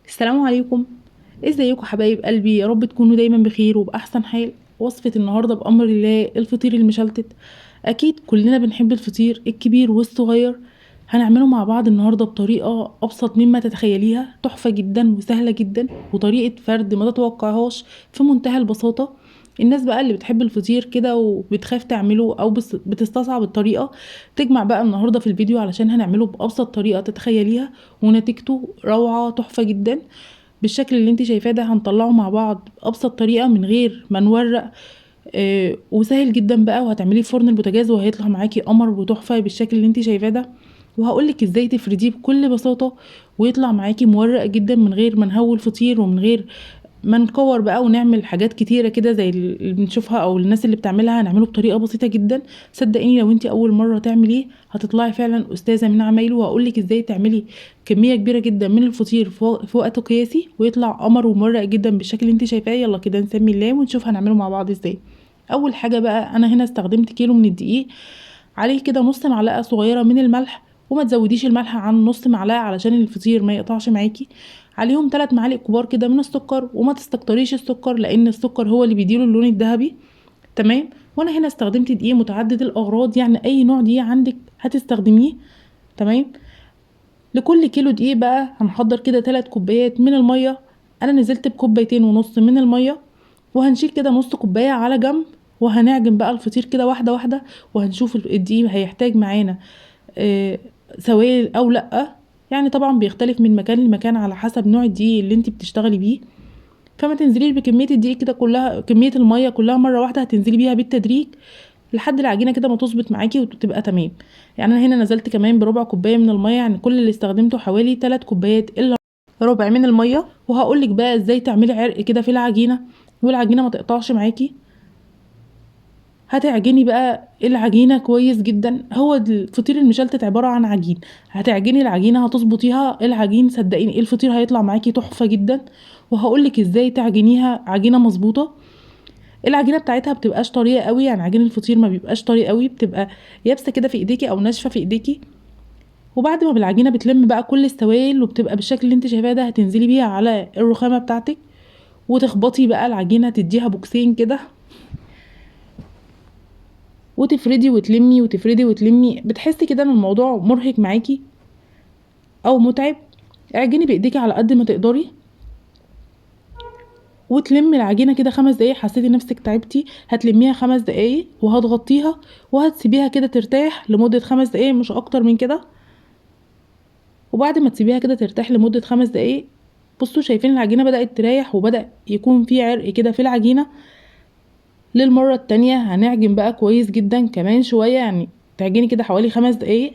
السلام عليكم، ازيكم حبايب قلبي؟ يا رب تكونوا دايما بخير وباحسن حال. وصفة النهاردة بأمر الله الفطير المشلتت. اكيد كلنا بنحب الفطير الكبير والصغير. هنعمله مع بعض النهاردة بطريقة ابسط مما تتخيليها، تحفة جدا وسهلة جدا وطريقة فرد ما تتوقعهاش، في منتهى البساطة. الناس بقى اللي بتحب الفطير كده وبتخاف تعمله او بتستصعب الطريقة، تجمع بقى النهاردة في الفيديو علشان هنعمله بأبسط طريقة تتخيليها ونتيجته روعة تحفة جدا بالشكل اللي انت شايفاه ده. هنطلعه مع بعض بأبسط طريقة من غير ما نورق، وسهل جدا بقى، وهتعمليه في فرن البوتاجاز وهيطلع معاكي قمر وتحفة بالشكل اللي انت شايفاه ده. وهقولك ازاي تفرديه بكل بساطة ويطلع معاكي مورق جدا من غير ما نهوي الفطير ومن غير ما نكور بقى ونعمل حاجات كتيرة كده زي اللي بنشوفها او الناس اللي بتعملها. هنعمله بطريقة بسيطة جدا، صدقيني لو انت اول مرة تعمليه هتطلعي فعلا استاذة من عمايله. وهقولك ازاي تعملي كمية كبيرة جدا من الفطير في وقت قياسي ويطلع قمر ومورق جدا بالشكل اللي انت شايفاه. يلا كده نسمي الله ونشوف هنعمله مع بعض ازاي. اول حاجة بقى، انا هنا استخدمت كيلو من الدقيق، عليه كده نص معلقة صغيرة من الملح، وما تزوديش الملح عن نص معلقة علشان الفطير ما يقطعش معاكي. عليهم 3 معالق كبار كده من السكر، وما تستكتريش السكر لان السكر هو اللي بيديله اللون الذهبي، تمام. وانا هنا استخدمت دقيق متعدد الاغراض، يعني اي نوع دقيق عندك هتستخدميه، تمام. لكل كيلو دقيق بقى هنحضر كده 3 كوبايات من الميه. انا نزلت بكوبايتين ونص من الميه، وهنشيل كده نص كوبايه على جنب، وهنعجن بقى الفطير كده واحده واحده، وهنشوف الدقيق هيحتاج معانا، سوائل او لا. طبعا بيختلف من مكان لمكان على حسب نوع الدقيق اللي انت بتشتغلي بيه، فما تنزليش بكميه الدقيق كده كلها، كميه الميه كلها مره واحده، هتنزلي بيها بالتدريج لحد العجينه كده ما تظبط معاكي وتبقى تمام. انا هنا نزلت كمان بربع كوبايه من الميه، يعني كل اللي استخدمته حوالي 3 كوبايات الا ربع من الميه. وهقولك بقى ازاي تعملي عرق كده في العجينه والعجينه ما تقطعش معاكي. هتعجني بقى العجينه كويس جدا. هو الفطير المشلتت عباره عن عجين، هتعجني العجينه هتظبطيها العجين، صدقيني الفطير هيطلع معاكي تحفه جدا. وهقولك ازاي تعجنيها عجينه مظبوطه. العجينه بتاعتها بتبقاش طريه قوي، يعني عجين الفطير ما بيبقاش طري قوي، بتبقى يابسه كده في ايديكي او ناشفه في ايديكي. وبعد ما بالعجينه بتلم بقى كل السوائل وبتبقى بالشكل اللي انت شايفاه ده، هتنزلي بيها على الرخامه بتاعتك وتخبطي بقى العجينه، تديها بوكسين كده وتفردي وتلمي وتفردي وتلمي. بتحسي كده ان الموضوع مرهق معاكي او متعب، اعجني بايديكي على قد ما تقدري وتلمي العجينه كده 5 دقايق. حسيتي نفسك تعبتي هتلميها 5 دقايق وهتغطيها وهتسيبيها كده ترتاح لمده 5 دقايق، مش اكتر من كده. وبعد ما تسيبيها كده ترتاح لمده 5 دقايق، بصوا شايفين العجينه بدات تريح وبدا يكون في عرق كده في العجينه. للمره التانية هنعجن بقى كويس جدا كمان شويه، يعني تعجني كده حوالي 5 دقايق.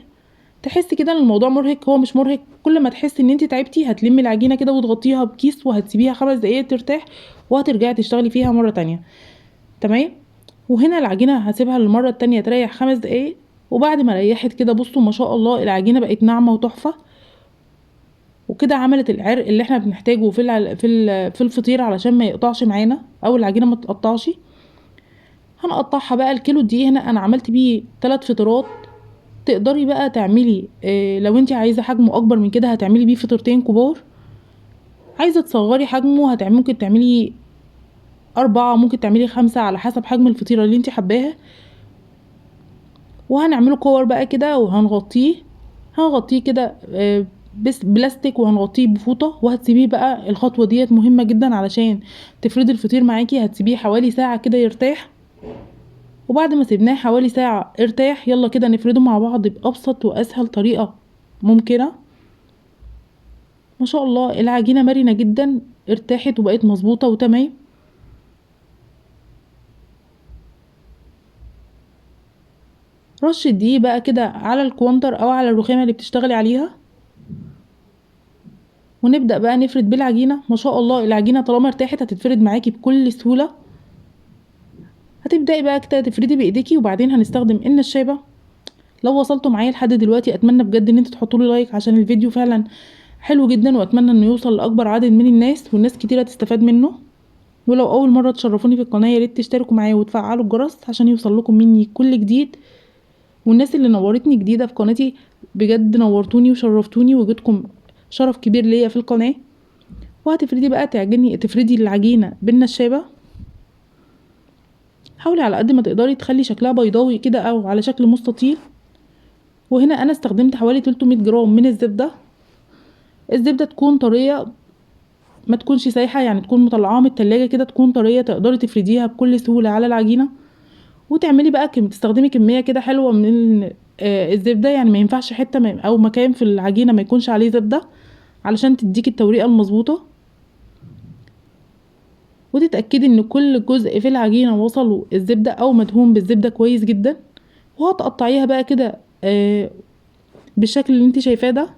تحسي كده ان الموضوع مرهق، هو مش مرهق. كل ما تحسي ان انت تعبتي هتلمي العجينه كده وتغطيها بكيس وهتسيبيها 5 دقايق ترتاح، وهترجعي تشتغلي فيها مره تانية، تمام. وهنا العجينه هسيبها للمره التانية تريح 5 دقايق. وبعد ما ريحت كده بصوا ما شاء الله العجينه بقت ناعمه وتحفه، وكده عملت العرق اللي احنا بنحتاجه في الفطير علشان ما يقطعش معانا او العجينه ما تتقطعش. هنقطعها بقى. الكيلو دي هنا انا عملت بيه 3 فطيرات. تقدري بقى تعملي، لو انت عايزه حجمه اكبر من كده هتعملي بيه فطيرتين كبار، عايزه تصغري حجمه ممكن تعملي 4، ممكن تعملي 5 على حسب حجم الفطيره اللي انت حباها. وهنعمله كور بقى كده وهنغطيه، هنغطيه كده، بس بلاستيك، وهنغطيه بفوطه. وهتسيبيه بقى، الخطوه ديت مهمه جدا علشان تفردي الفطير معاكي، هتسيبيه حوالي ساعه كده يرتاح. وبعد ما سيبناه حوالي ساعة ارتاح، يلا كده نفرده مع بعض بأبسط وأسهل طريقة ممكنة. ما شاء الله العجينة مرنة جدا، ارتاحت وبقت مظبوطة وتمام. رشة دقيق بقى كده على الكونتر أو على الرخامة اللي بتشتغلي عليها، ونبدأ بقى نفرد بالعجينة. ما شاء الله العجينة طالما ارتاحت هتتفرد معاكي بكل سهولة. هتبدأي بقى كده تفردي بإيديكي، وبعدين هنستخدم النشابة. لو وصلتوا معايا لحد دلوقتي أتمنى بجد إن انتوا تحطوا لي لايك عشان الفيديو فعلا حلو جدا، وأتمنى إنه يوصل لأكبر عدد من الناس والناس كتيرة تستفاد منه. ولو أول مرة تشرفوني في القناة يا ريت تشتركوا معايا وتفعلوا الجرس عشان يوصل لكم مني كل جديد. والناس اللي نورتني جديدة في قناتي بجد نورتوني وشرفتوني، وجودكم شرف كبير ليا في القناة. وهتفردي بقى تعجني، تفردي العجينة بالنشابه. حاولي على قد ما تقدري تخلي شكلها بيضاوي كده او على شكل مستطيل. وهنا انا استخدمت حوالي 300 جرام من الزبدة. الزبدة تكون طرية، ما تكونش سايحه، يعني تكون مطلعاها من التلاجة كده، تكون طرية تقدري تفرديها بكل سهولة على العجينة. وتعملي بقى تستخدمي كمية كده حلوة من الزبدة، يعني ما ينفعش حتة او مكان في العجينة ما يكونش عليه زبدة علشان تديكي التوريقه المظبوطه. وتتاكدي ان كل جزء في العجينة وصله الزبدة او مدهون بالزبده كويس جدا. وهتقطعيها بقى كده بالشكل اللي انت شايفاه ده.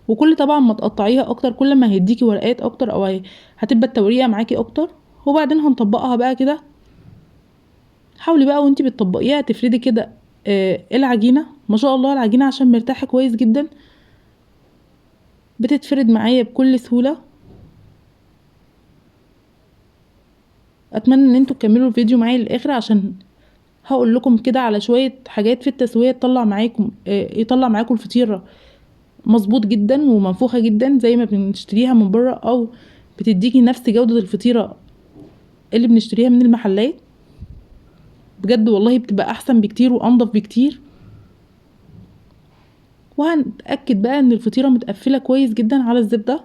وكل طبعا ما تقطعيها اكتر كل ما هيديكي ورقات اكتر او هتبقى التوريقه معاكي اكتر. وبعدين هنطبقها بقى كده. حاولي بقى وانتي بتطبقيها تفردي كده العجينة. ما شاء الله العجينة عشان مرتاحة كويس جدا بتتفرد معايا بكل سهولة. اتمنى ان انتوا تكملوا الفيديو معايا للاخر عشان هقول لكم كده على شوية حاجات في التسوية تطلع معاكم يطلع معاكم الفطيره مظبوط جدا ومنفوخه جدا زي ما بنشتريها من بره، او بتديكي نفس جوده الفطيره اللي بنشتريها من المحلات. بجد والله بتبقى احسن بكتير وانضف بكتير. وهنتاكد بقى ان الفطيره متقفله كويس جدا على الزبدة.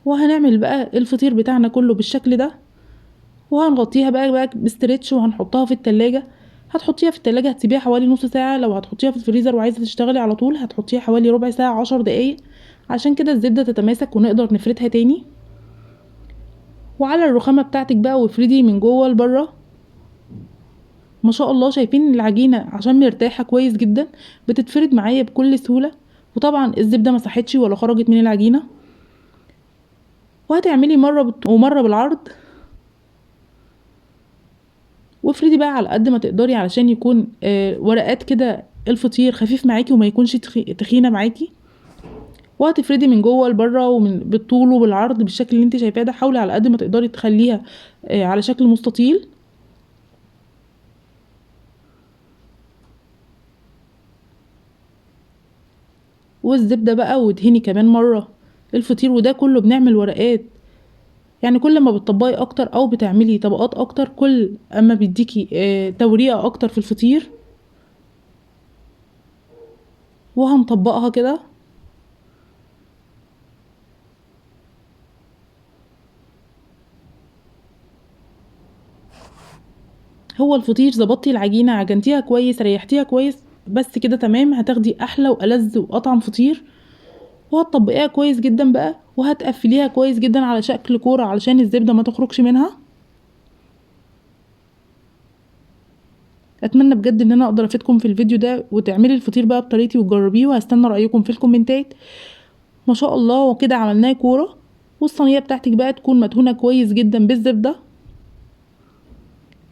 وهنعمل بقى الفطير بتاعنا كله بالشكل ده. وهنغطيها بقى بستريتش وهنحطها في التلاجة. هتحطيها في التلاجة هتسيبيها حوالي نص ساعة. لو هتحطيها في الفريزر وعايزة تشتغلي على طول هتحطيها حوالي ربع ساعة 10 دقايق عشان كده الزبدة تتماسك ونقدر نفردها تاني. وعلى الرخامة بتاعتك بقى وافردي من جوه لبره. ما شاء الله شايفين العجينة عشان مرتاحة كويس جدا بتتفرد معايا بكل سهولة. وطبعا الزبدة ما ساحتش ولا خرجت من العجينة. وهتعملي مرة ومرة بالعرض. وافردي بقى على قد ما تقدري علشان يكون ورقات كده الفطير خفيف معاكي وما يكونش تخينة معاكي. وهتفردي من جوه لبره ومن بالطول وبالعرض بالشكل اللي انت شايفاه ده. حاولي على قد ما تقدري تخليها على شكل مستطيل. والزبده بقى وادهني كمان مرة الفطير. وده كله بنعمل ورقات، يعني كل ما بتطبقي اكتر او بتعملي طبقات اكتر كل اما بيديكي توريقه اكتر في الفطير. وهنطبقها كده. هو الفطير ظبطتي العجينة، عجنتيها كويس، ريحتيها كويس، بس كده تمام. هتاخدي احلى والذ واطعم فطير. وهتطبقيها كويس جدا بقى وهتقفليها كويس جدا على شكل كورة علشان الزبدة ما تخرجش منها. اتمنى بجد ان انا اقدر افيدكم في الفيديو ده وتعملي الفطير بقى بطريقتي وتجربيه، وهستنى رايكم في الكومنتات. ما شاء الله وكده عملناه كورة. والصينيه بتاعتك بقى تكون مدهونه كويس جدا بالزبده.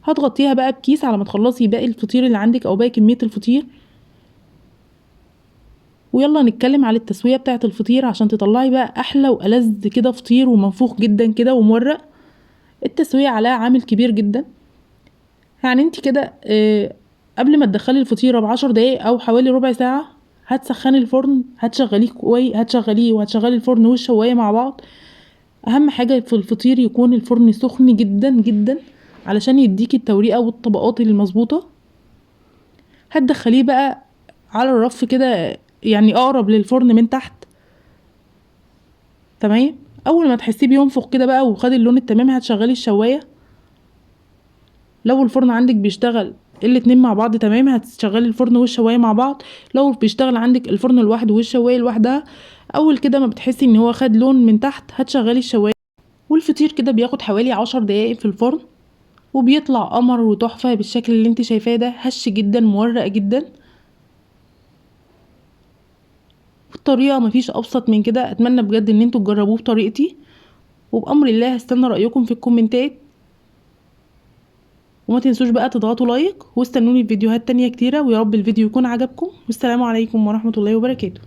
هتغطيها بقى بكيس على ما تخلصي باقي الفطير اللي عندك او باقي كمية الفطير. ويلا نتكلم على التسوية بتاعه الفطير عشان تطلعي بقى احلى والذ كده فطير ومنفوخ جدا كده ومورق. التسوية عليها عامل كبير جدا. يعني انت كده قبل ما تدخلي الفطيره ب10 دقايق او حوالي ربع ساعة هتسخني الفرن، هتشغليه كويس، هتشغليه وهتشغلي الفرن والشوايه مع بعض. اهم حاجة في الفطير يكون الفرن سخن جدا جدا علشان يديكي التوريقه والطبقات المظبوطه. هتدخليه بقى على الرف كده، يعني اقرب للفرن من تحت. تمام. اول ما تحسيه بينفخ كده بقى وخد اللون التمام هتشغلي الشوايه. لو الفرن عندك بيشتغل الاتنين مع بعض تمام هتشغلي الفرن والشوايه مع بعض. لو بيشتغل عندك الفرن لوحده والشوايه لوحدها، اول كده ما بتحسي ان هو خد لون من تحت هتشغلي الشوايه. والفطير كده بياخد حوالي 10 دقايق في الفرن وبيطلع قمر وتحفه بالشكل اللي انت شايفاه ده، هش جدا مورق جدا. الطريقة مفيش ابسط من كده. اتمنى بجد ان انتوا تجربوه بطريقتي، وبامر الله هستنى رايكم في الكومنتات. وما تنسوش بقى تضغطوا like واستنوني في فيديوهات تانية كتيرة، ويا رب الفيديو يكون عجبكم. والسلام عليكم ورحمة الله وبركاته.